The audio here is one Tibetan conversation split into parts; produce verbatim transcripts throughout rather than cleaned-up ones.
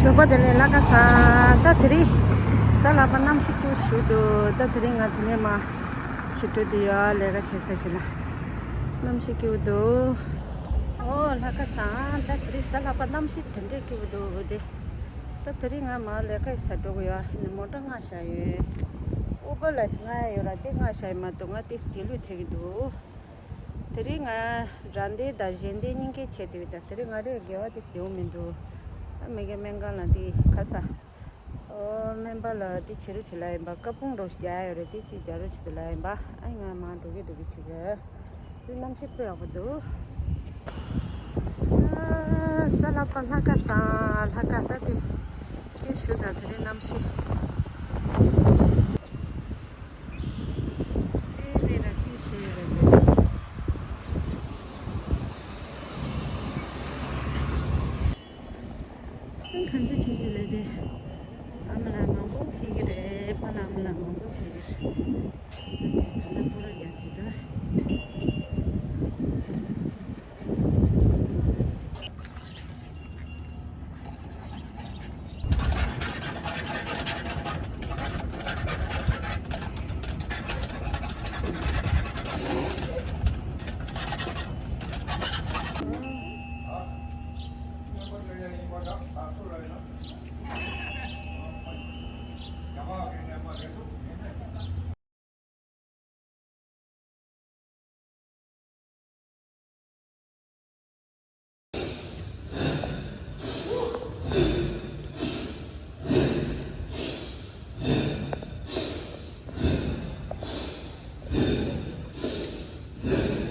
ཞོགས་པ་བདེ་ལེགས། ལྷག་དཀར་བཟང་། ད་དེ་རིང་གཟའ་ལྷག་པ་གནམ་གཤིས་སྐྱིད་པོ་ཞིག་འདུག་ད་དེ་རིང་ང་དེ་ནས་མར་ཕྱི་དྲོ་དེ་ཡར་ལས་ཀ་བྱེད་ས་ཞིག་ལ། གནམ་གཤིས་སྐྱིད་པོ་འདུག་ཨོ་ལྷག་དཀར་བཟང་། ད་དེ་རིང་གཟའ་ལྷག་པ་གནམ་གཤིས་དེ་འདྲས་སྐྱིད་པོ་འདུག་དེ། ད་དེ་རིང་ང་མར་ལས་ཀ་ཡི་སར་འགྲོ་གི་ཡོད། ཨ་ནི་མོ་ཊ་མངགས་བཞག་ཡོད། ཨུ་བར་ལ་མངགས་ཡོད་ར། དེ་མངགས་བཞག་ཡོད་མ་གཏོགས་ང་དེ་རྗེས་ལུས་ཐེབས་ཀྱི་འདུག་དེ་རིང་ང་ར་མདའ་དང་གཞས་མདའ་གཉིས་ཀ་བྱས་བསྡད་ཡོད། ད་དེ་རིང་ང་རའི་དགེ་བ་དེ་བདེ་པོ་མི་འདུག་ཨ་མི་གའི་སྨན་ཁང་ལ་དེ་ཁ་ས། ཨོ་སྨན་པ་ལ་དེ་བྱེད་རོགས་བྱེད་ལབ་ཡིན་པ། བཀའ་དཔུང་རོགས་རྒྱག་ཡོད་རེད། དེ་ཅིག་རྒྱག་རོགས་བྱེད་དེ་ལབ་ཡིན་པ། ཨ་ང་མར་འགྲོ་གི་འགྲོ་གི་བྱེད་གི་དེ་གནམ་གཤིས་དཔེ་ཡག་པོ་འདུག་ཨ་གཟའ་ལྷག་པ་ལྷག་དཀར་བཟང་། ལྷག་དཀར། ད་དེ་ཁྱོད་ཞུ་དང་དེ་རིང་གནམ་གཤིས། དེ་ནས་ར་ཁྱོད་ཞུ་ཡོད་རེད། སེམས་གང་ཆེ་ཆུང་ཆུང་ལས་དེ། ཨ་མ་ལགས་མང་པོ་ཕེབས་ཀྱི་རེད། ཕ་ལགས་ཨ་མ་ལགས་མང་པོ་ཕེབས་ཀྱི་རེད། ད་ལྟ་ཁོ་རང་རྒྱ་དེ་ལྟར།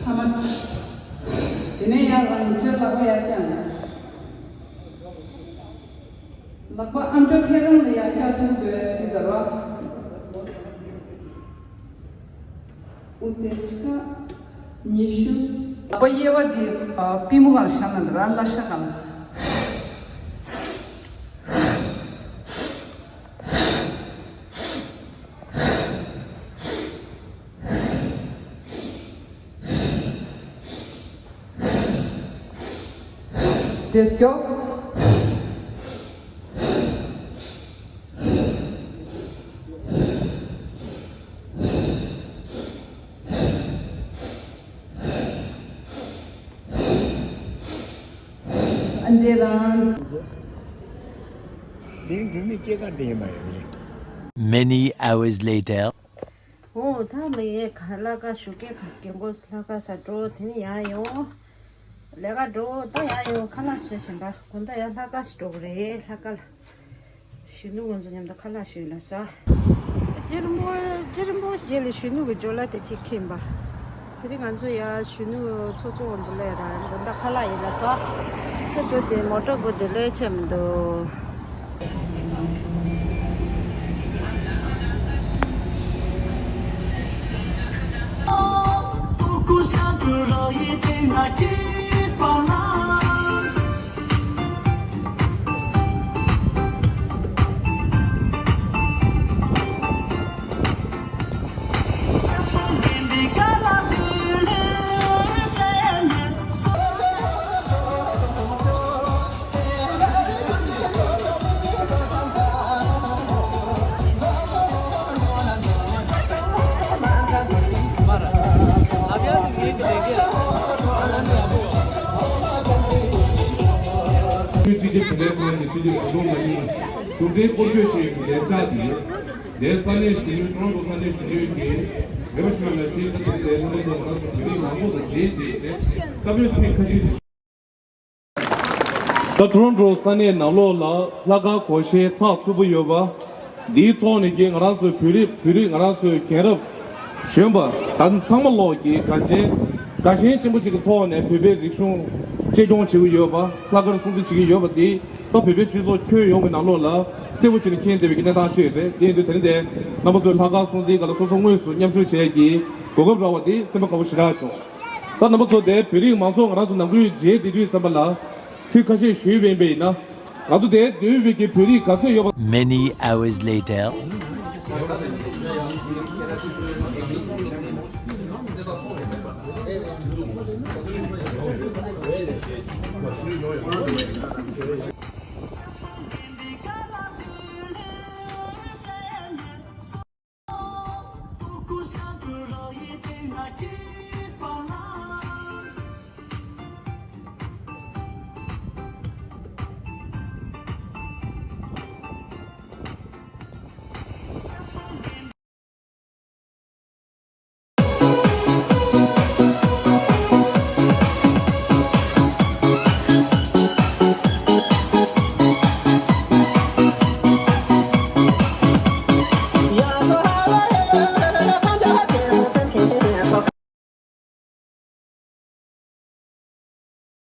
ཐ་མ། དེ་ནས་ཡར་རང་ཕྱིར་ལག་པ་ཡར་བརྐྱངས། ལག་པ་ཨམ་ཅོག་ཐད་རང་ལ་ཡར་བཀྱག་ཐུབ་དགོས་སྲིད་ད་རོ། དབུ་ཏེ་ཆ་ཉི་ཤུ། ལག་པ་གཡས་པ་འདི་པུས་མོ་སྒང་བཞག་ན་འདི་ར་བརླ་ཤ་སྒང་། དེ་སྐྱོགས། ཨ་འདྲེ་རང་། འདིའི་འགྲོ་མི་སྐྱེས་སྐར་དེ་ཡིན་པ་ཡིན་རེད། Many hours later. འོ་ད་མི་ཡས་ག་ལྷག་དཀར་ཞུ་སྐད་ག་རྒན་གོག་ལྷག་དཀར་ས་འགྲོ། དེ་ནས་ཡར་ཡོང་། ལས་ཀ་འགྲོ། ད་ཡར་ཡོང་ཁ་ལག་བཟས་བཞིན་པ། དགོང་དག་ཡར་ལྷག་དཀར་ཞིག་འགྲོ་གི་རེད། ལྷག་དཀར་ལ། གཞོན་ནུ་ང་ཚོ་མཉམ་དུ་ཁ་ལག་ཞིག་ལ་ཟ། རྗེ་རིན་པོ་རྗེ་རིན་པོ་ཆེ་ལ་གཞོན་ནུ་གི་ཇོ་ལ་དེ་གཅིག་ཁྲིད་པ། དེ་རིང་ང་ཚོ་ཡ་གཞོན་ནུ་ཚོགས་གཙོ་ང་ཚོ་ལས་ར་དགོང་དག་ཁ་ལག་ཡིན་ལ་ཟ། ཁྱོད་ཚོ་དེ་མོ་ཊ་སྒོ་དེ་ལས་ཆད་མི་འདུག་སྤྱི་ཁྱབ་བུ་ལས་ཁང་གི་སྤྱི་ཁྱབ་ཟུར་པ་མ་ཡིན། གཞུང་འབྲེལ་སྐོར་སྐྱོད་བྱས་ཡོད་པའི་ལས་བྱ་དེ། དེའི་ས་གནས་གཞོན་ནུ། ཊོ་རོན་ཊོ་ས་གནས་གཞོན་ནུ་གིས་རེ་བ་ཞུ་བ་ནང་བཞིན། ད་ལྟའི་ལས་ཁུངས་དང་ང་རང་ཚོ་བོད་རིགས་མང་ཚོགས་དང་མཇལ་རྗེས་བསམ་ཡོད་ཚིག་ཁ་ཤས་ཤིག་ད་ཊོ་རོན་ཊོ་ས་གནས་ནང་ལོགས་ལ་ལྷག་དཀར་སྒོར་གཞས་ཚགས་ཚུད་པོ་ཡོད་པ། འདིའི་ཐོག་ནས་ཀྱི་ང་རང་ཚོའི་བོད་རིགས་བོད་རིགས་ང་རང་ཚོའི་རྒན་རབས་གཞོན་པ་ད་ཚང་མ་ལོག་གི་དགའ་ཆེན་དགའ་ཞེན་ཆེན་པོ་ཅིག་གི་ཐོག་ནས་བོད་པའི་རིག་གཞུང་གཅེས་སྐྱོང་བྱེད་ཀྱི་ཡོད་པ། ལྷག་དཀར་སྲུང་བརྩི་བྱེད་ཀྱི་ཡོད་པ་འདི་ད་བོད་པའི་སྤྱི་ཚོགས་ཁྱོན་ཡོངས་ཀྱི་ནང་ལོགས་ལ་གསལ་པོ་ཅིག་ནས་མཁྱེན་བསྡད་པའི་གནས་སྟངས་ཅིག་རེད། དེ་ཡིན་དུས་དེ་རིང་འདིར་རྣམ་པ་ཚོས་ལྷག་དཀར་སྲུང་བརྩིའི་སྒང་ལ་སོ་སོ་དངོས་སུ་མཉམ་ཞུགས་བྱེད་ཡས་ཀྱི་གོ་སྐབས་རག་པ་དེ་སེམས་པ་དགའ་པོ་ཞེ་དྲག་བྱུང་། ད་རྣམ་པ་ཚོ་དེ་བོད་རིགས་མང་ཚོགས་ང་རང་ཚོ་ནང་ཁུལ་མཇལ་བསྡད་དུས་ཙམ་པ་ལ་ཚིག་ཁ་ཤས་ཞུས་པ་ཡིན་པ་ཡིན་ན། ང་ཚོ་དེ་སྡོད་པའི་གི་བོད་རིགས་ག་ཚོད་ཡོད་པ། Many hours later.